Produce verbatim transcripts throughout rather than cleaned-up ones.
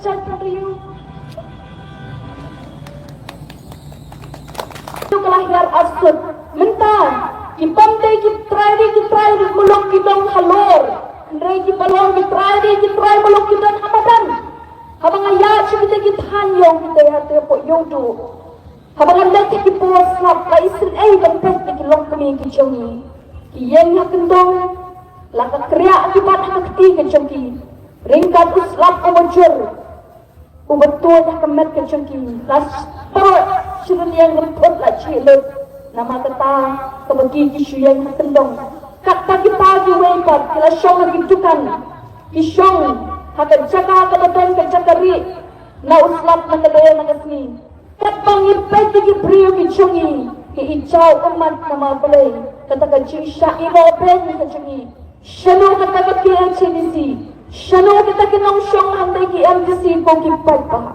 Jait bynriew. Ïa ka la hiar arsut. Mynta ki pom dei ki trai, dei ki trai muluk ki don halor. Hynrei ki balong ki trai, dei ki trai muluk ki don ha madan. Haba nga ïaid sha kita ki thaiñ ïew kita, ha te hapoh Ïewduh, haba nga leit ha ki por slap, la isynei ban peit ïa ki longkmie ki jong ngi. Ki ïeng ha kyndong, la ka kriah ki bat ha ka kti ka jong ki. Ryngkat u slap uba jur, uba tuid ha ka met ka jong ki. La sdang sha rynieng rymput la jhieh lut. Namar kata kaba ki, ki shu ïeng ha kyndong. Katba kita kiwei pat ki la shong ha ki dukan, ki shong ha ka jaka kaba don ka jaka rieh na u slap na ka lyer na ka sngi. Katba ngi peit ïa ki briew ki jong ngi, ki i jaw ummat namar balei? Kata ka jingshah ïehnoh beiñ ka jong ngi. Shano kata ka K H A D C? Shano kita ki nongshong hangtei ki M D C ko ki paidbah?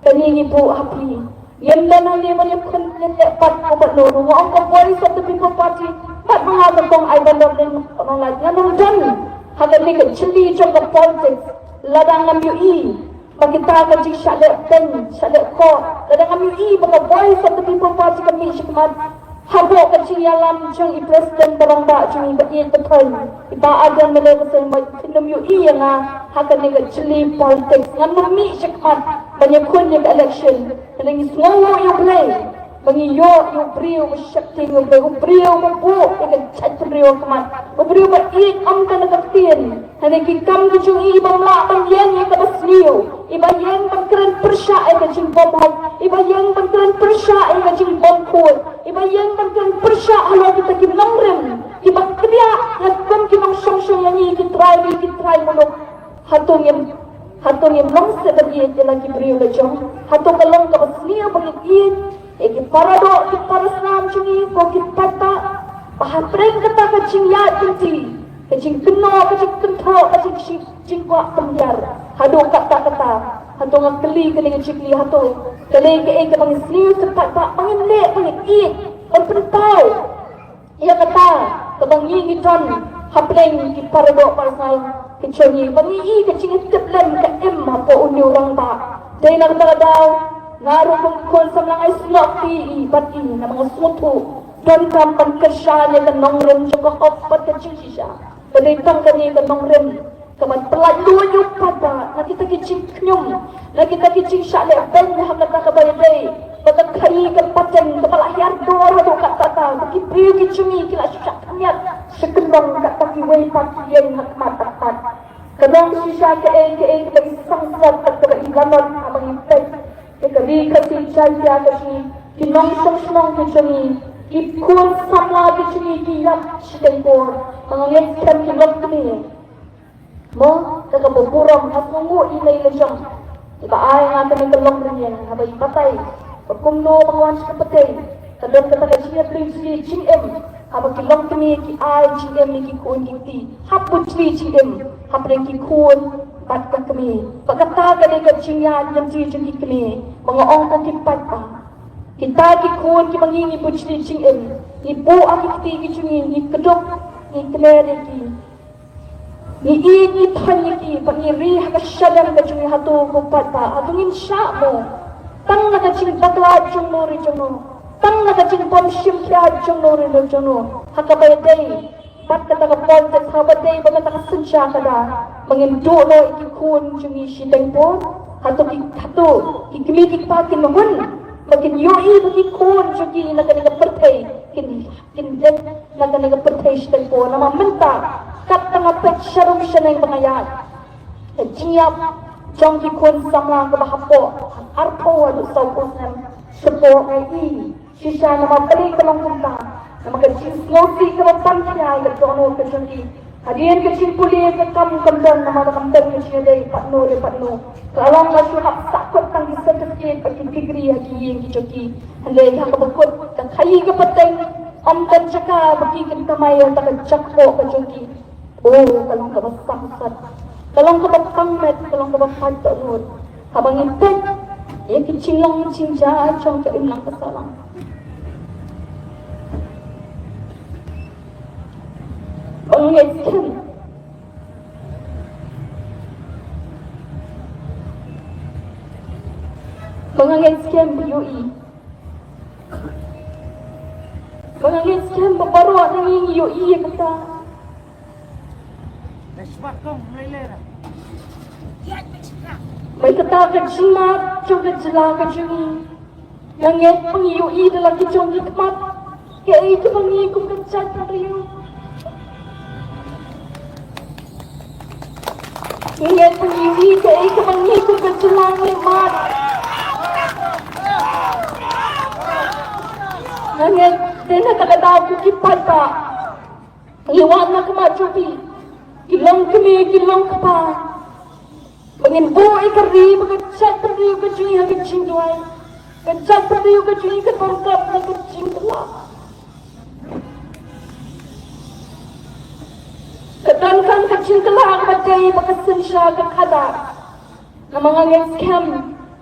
Kane ngi buh ha phi. Ngim don hangne ban ïakhun ïaleh pat ko pat no. Nga ong ka Voice of the People Party, pat ma nga ka kong Aibandarlin Nonglait, ngan ym don ha kane ka jylli jong ka politics lada ngam ïohi ba kita ka jingshah leh beiñ, shah leh khoh, lada ngam ïohi ba ka Voice of the People Party ka mih shakhmat hapoh ka jingïalam jong i President ba rangbah jong ngi ba ïeit ba thoiñ, i Bah Ardent Miller, ka seng ba phin ym ïohi ïa nga ha kane ka jylli politics. Ngam nym mih shakhmat ban ïakhun ïa ka election. Te ngi sngewnguh ïa U Blei ba ngi ïoh ïa u briew ba sheptieng, ïa u briew, u briew ba buh ïa ka jaitbynriew ha khmat, u briew ba ïeit ym tang na ka ktien. Hynrei ki kam ki jong i i bym lah ban ïeng ïa kaba sniew, i ba ïeng ban kren pyrshah ïa ka jingbymhok, i ba ïeng ban kren pyrshah ïa ka jingbymkhuid, i ba ïeng ban kren pyrshah halor kita ki nongrim kiba kdiah ïa kum ki nongshong shnong ïa ngi ki trai ri ki trai muluk. Hato ngim, hato ngim long seh ban ïeit ïa la ki briew la jong? Hato ka long kaba sniew ba ngin ïeit ïa ki paradoh ki parasnam jong ngi ko ki paidbah? Ba hapdeng kata ka jingïaid lynti, ka jingkynnoh, ka jingkynthoh, ka jingshi-, jingkwah pynhiar, haduh katta katta, hato nga kylli kane ka jingkylli, hato ka dei kaei kaba ngin sniew seh paidbah ba ngin leh, ba ngin ïeit, ban pynpaw ïa kata kaba ngi ngi don hapdeng ki paradoh parasnam ki jong ngi, ba ngi i ka jingïatiplem ka im hapoh une u rangbah. Dei na kata ka daw nga ruh kum khun samla nga snoh kti i bad i, namar nga sngewthuh donkam ban kyrshan ïa ka nongrim jong ka hok bad ka jingshisha. Ka dei tang kane ka nongrim kaban pyllait luid ïa u paidbah na kita ki jingkhñium, na kita ki jingshah leh beiñ ha kata kaba ïadei bad ka khaii ka pateng kaba la hiar dor haduh katta katta, ba ki briew ki jong ngi ki la shu shah khyndiat sha kyndong, katta kiwei pat ki ïeng ha khmat ha khmat. Ka long shisha kaei kaei kaba i sangsot bad kaba i lanot haba ngi peit ïa ka Ri Khasi Jaiñtia ka jong ngi, ki nongshong shnong ki jong ngi, ki khun samla ki jong ngi ki ïap shiteng por. Ba nga ngeit skhem ki longkmie. Mo, da kaba burom nga sngewnguh ïa i lei la jong iba ai nga kane ka longrynïeng haba i batai ba kumno ba nga wan sha ka pyrthei. Ka don kata ka jingïatylli jingim haba ki longkmie ki ai jingim ïa ki khun ki kti, hap bujli jingim hapdeng ki khun bad ka kmie. Ba kata ka dei ka jingïaid lynti jong ki kmie. Ba nga ong ko ki paidbah, kita ki khun kiba ngi ngi bujli jingim, ngi buh ha ki kti ki jong ngi, ngi kdup, ngi kner ïa ki. Ngi ïeit ngi thoiñ ïa ki bad ngi ri ha ka shadem ka jong ngi. Hato ko paidbah, hato ngin shah mo tang na ka jingbakla jong no re jong no, tang na ka jingbymshim khia jong no re jong no, ha kaba ïadei bad kata ka politics, ha kaba ïadei bad kata ka synshar khadar, ba ngin duh noh ïa ki khun jong ngi shiteng por? Hato ki, hato ki kmie ki kpa kin hun ba kin ïohi ba ki khun jong ki na kane ka pyrthei kin kin dep na kane ka pyrthei shiteng por? Namar mynta katba nga peit sharum shaneng ba nga ïaid, ka jingïap jong ki khun samla kaba hapoh arphew haduh sawphew snem shapoh nga i shisha. Namar balei ka long kumta? Namar ka jingsngewsih kaba pan khia ïa ka dohnud ka jong ki. Hadien ka jingpule ka kam kam don, namar da kam don ka jingïadei pat no re pat no. Ka long ka shu hap sahkut tang ki certificate bad ki degree ha ki ïing ki jong ki. Hynrei ha kaba kut ka khaii ka pateng, ym don jaka ba ki kin kamai ïa ka jaka ka jong ki. Oh, ka long kaba sangsot, ka long kaba pang met, ka long kaba pait dohnud. Haba ngin peit ïa ki jinglong jingjia jong ka imlang ka sahlang, ba ngin skhem. Ba nga ngeit skhem ba ïohi. Ba nga ngeit skhem ba baroh na ngi ngi ïohi ïa kata. Ba kata ka jingmut jong ka jylla ka jong ngi. Nga ngeit ba ngi ïohi da la ki jong ki khmat. Kaei kaba ngi kum ka jaitbynriew. Ngi ngeit ba ngi ïohi kaei kaba ngi kum ka jylla ngi mad. Nga ngeit te na kata ka daw ko ki paidbah. Ngi wan na khmat jong phi. Ki longkmie, ki longkpa. Ba ngin buh ïa ka ri, ba ka jaitbynriew ka jong ngi ha ka jingduwai. Ka jaitbynriew ka jong ngi ka donkam na ka jingkylla. Ka donkam ka jingkylla kaba dei ba ka synshar ka khadar. Namar nga ngeit skhem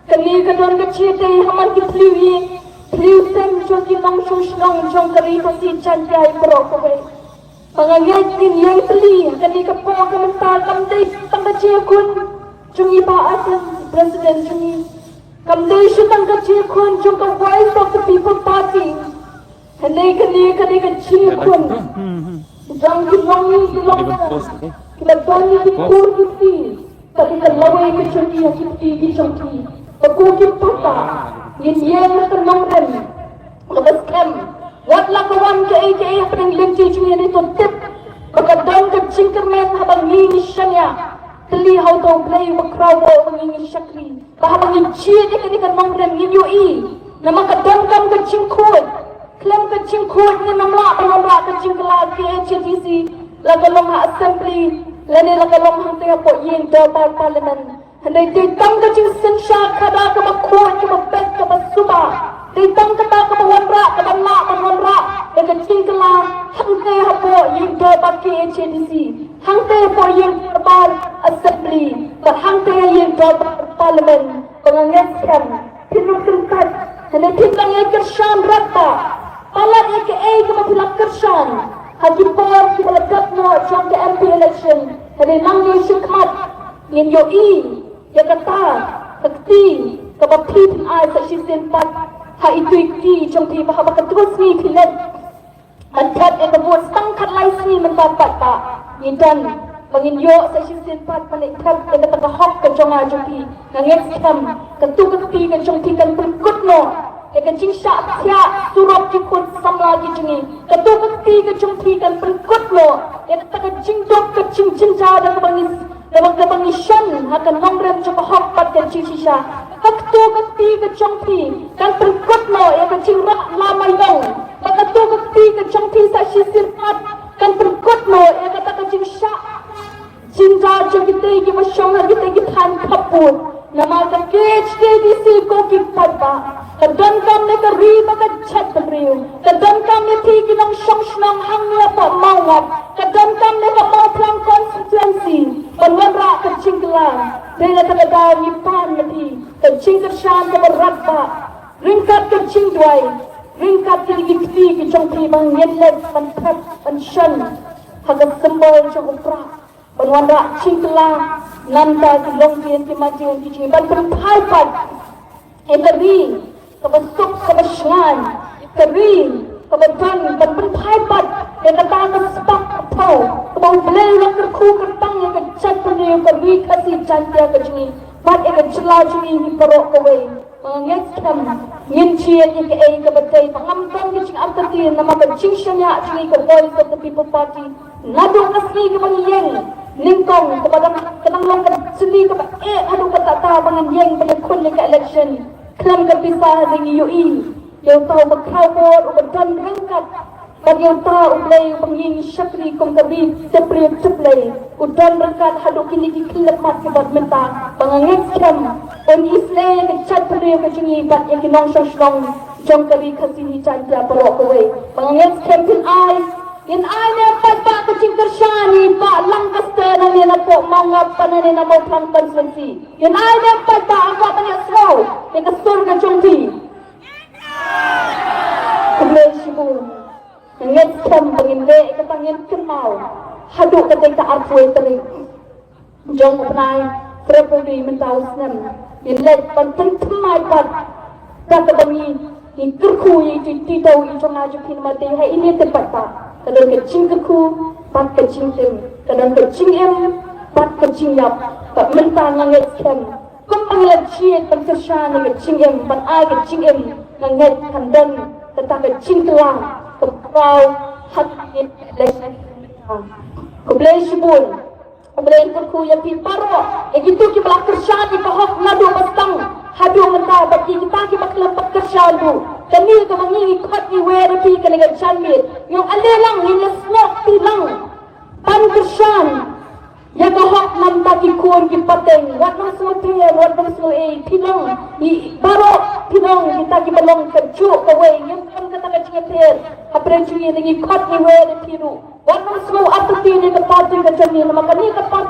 kane ka don ka jingïadei ha man ki phylliew ïing phylliew sem jong ki nongshong shnong jong ka ri Khasi Jaiñtia baroh kawei. Ba nga ngeit ngin ïeng tylli ha kane ka por ka mynta kam dei tang ka jingïakhun jong i Bah Ardent, President jong ngi. Kam dei shu tang ka jingïakhun jong ka Voice of the People Party. Hynrei kane ka dei ka jingïakhun jong ki longïing ki longkmie, kiba don ïa ki kur ki kti, ka dei ka lawei ka jong ki ha ki kti ki jong ki. Ba ko ki paidbah ngin ïeng ha ka nongrim kaba skhem. Wat la ka wan kaei kaei hapdeng lynti jong ngi, to tip ba ka don ka jingkyrmen haba ngi ngi shaniah tylli ha uta U Blei uba khraw bor ba ngi ngi shakri. Ba haba ngi jied ïa kane ka nongrim ngi ïohi namar ka donkam ka jingkhuid. Khlem ka jingkhuid ngin ym lah ban wanrah ka jingkylla. Ka K H A D C la ka long ha Assembly lane la ka long hangtei hapoh ïing dorbar Parliament. Hynrei dei tang ka jingsynshar khadar kaba khuid, kaba beit, kaba suba. Dei tang kata kaba wanrah, kaba lah ban wanrah ïa ka jingkylla hangtei hapoh ïing dorbar K H A D C, hangtei hapoh ïing dorbar Assembly bad hangtei ha ïing dorbar Parliament. Ba nga ngeit skhem phin ym kyntait, hynrei phin dang ïai kyrshan radbah. Palat ïa kaei kaba phi la kyrshan ha ki por kiba la dep noh jong ka M P election, hynrei nangne shakhmat ngin ïohi ïa kata ka kti kaba phi phin ai sa shisien pat ha itu i kti jong phi, ba haba katto ka sngi phi leit ban thep ïa ka vote tang khatlai sngi mynta pat, ba ngi don, ba ngin ïoh sa shisien pat ban leit thep ïa kata ka hok ka jong nga jong phi. Nga ngeit skhem katto ka kti ka jong phi kan pynkut noh ïa ka jingshah thiah surok ki khun samla ki jong ngi. Katto ka kti ka jong phi kan pynkut noh ïa kata ka jingduk ka jingjynjar da kaba ngi, da kaba ngi shon ha ka nongrim jong ka hok bad ka jingshisha. Katto ka kti ka jong phi kan pynkut noh ïa ka jingrah lamaiong. Ba katto ka kti ka jong phi sa shisien pat kan pynkut noh ïa kata ka jingshah jynjar jong kitei kiba shong ha kitei ki thaiñ khappud. Namar ka K H A D C ko ki paidbah ka donkam ïa ka ri bad ka jaitbynriew. Ka donkam ïa phi ki nongshong shnong hangne hapoh Mawngap. Ka donkam ïa ka Mawphlang constituency ban wanrah ka jingkylla. Dei na kata ka daw ngi pan ïa phi ka jingkyrshan kaba radbah ryngkat ka jingduwai, ryngkat kine ki kti ki jong phi ba ngin leit ban thep ban shon ha ka symbol jong u prah. Ban wanrah jingkylla na bynta ki longdien ki majion ki jong ngi, ban pynphai pat ïa ka ri kaba suk kaba shngaiñ, ka ri kaba don, ban pynphai pat ïa kata ka spah ka phew kaba U Blei u la kyrkhu kyrpang ïa ka jaitbynriew ka ri Khasi Jaiñtia ka jong ngi bad ïa ka jylla jong ngi baroh kawei. Ba nga ngeit skhem ngin jied ïa kaei kaba dei, ba ngam don ka jingartatien namar ka jingshaniah jong ngi ka Voice of the People Party. Naduh ka sngi kaba ngi ïeng nyngkong, kaba dang, ka dang long ka jingïaid kaba eh haduh katta katta ba ngin ïeng ban ïakhun ïa ka election. Khlem ka pisa, hynrei ngi ïohi ïa uta uba khraw bor, uba don ryngkat bad ïa uta U Blei uba ngi ngi shakri kum ka ri tip briew tip Blei, u don ryngkat haduh kine ki khyllipmat ki bad mynta. Ba nga ngeit skhem un isynei ïa ka jaitbynriew ka jong ngi bad ïa ki nongshong shnong jong ka ri Khasi Jaiñtia baroh kawei. Ba nga ngeit skhem phin ai, ngin ai ne em pat ba ka jingkyrshan ïa i Bah Lancaster nangne napoh Mawngap bad nangne na Mawphlang constituency. Ngin ai ne em pat ba, nga kwah ban ïa sngew ïa ka sur ka jong phi. Khublei shibun. Nga ngeit skhem ba ngin leh kata, ngin kynmaw haduh katei ka arphew tarik jong u bnai. February mynta u snem. Ngin leit ban pynthymmai pat da kaba ngi, ngi kyrkhu ïa i tito i jong nga jong phi namar te ha ine te pat ba ka don ka jingkyrkhu bad ka jingim, ka don ka jingim bad ka jingïap. Bad mynta nga ngeit skhem kumba ngi la jied ban kyrshan ïa ka jingim, ban ai ka jingim, nga ngeit kan don kata ka jingkylla ka praw ha kine ki election. Khublei shibun. Khublei kyrkhu ïa phi baroh, ïa kito kiba la kyrshan ïa ka hok naduh ba sdang haduh mynta bad ïa kita kiba khlem pat kyrshan ruh. Kane kaba ngi ngi khot ngi wer ïa phi kane ka janmiet. Ïa ale lang ngin ïa snoh phi lang ban kyrshan ïa ka hok namar ki khun ki pateng. Wat nang sngewthuh, wat nang sngew ei, phi long, ngi baroh phi long kita kiba long kajuh kawei. Ngim don kata ka jingïapher hapdeng jong ngi, ngi khot ngi wer ïa phi ruh. Wat nang sngew apathy ïa ka party ka jong ngi, namar kane ka party